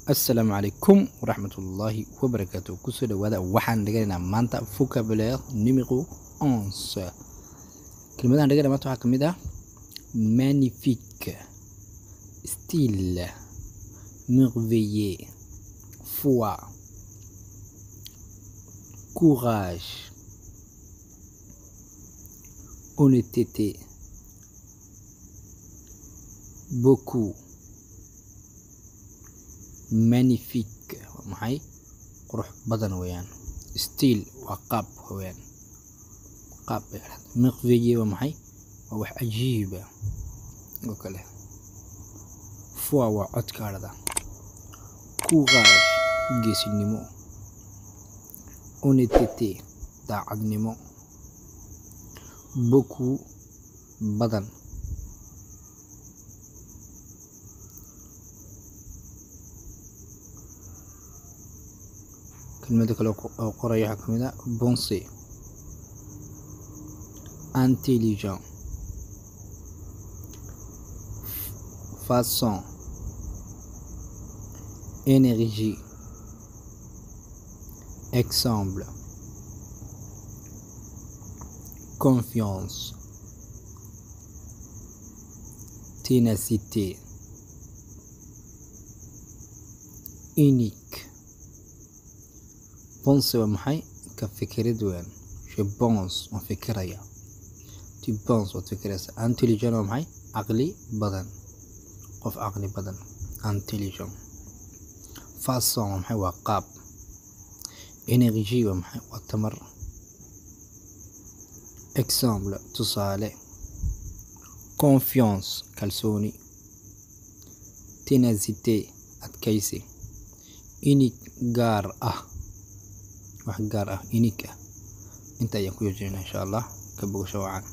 Assalaamu calaykum waraxmatullaahi wabarakaatu. Kusoo dhawaada, waxaan dhiganaynaa maanta vocabulaire numéro 11. Kelmadahan dhiganaa maanta waxaa ka mid ah magnifique, style, merveilleux, foi, courage, honnêteté, beaucoup. Magnifique waa maxay? Qurux badan weeyaan. Style waa qaab weeyaan, qaab bay dhahdaa. Merveilleux waa maxay? Waa wax cajiiba oo kale. Foi waa codka dhahda. Courage geesinimo, honnêteté daacadnimo, beaucoup badan. Kelmada kale oo qoraya waxaa kamid ah pensée, intelligent, façon, énergie, exemple, confiance, ténacité, unique. Pense waa maxay? Ka fikirid weeyaan. Je pense waan fikiraya, tu penses waad fikiraysaa. Intelligent waa maxay? Caqli badan, qof caqli badan, intelligent. Façon waa maxay? Waa qaab. Énergie waa maxay? Waa tamar. Exemple tusaale, confiance kalsooni, ténacité adkaysi, unique gaar ah, wax gaar ah, unique ah. Inta ayaan ku joojinayna insha Allah. Ka bogasho wacan.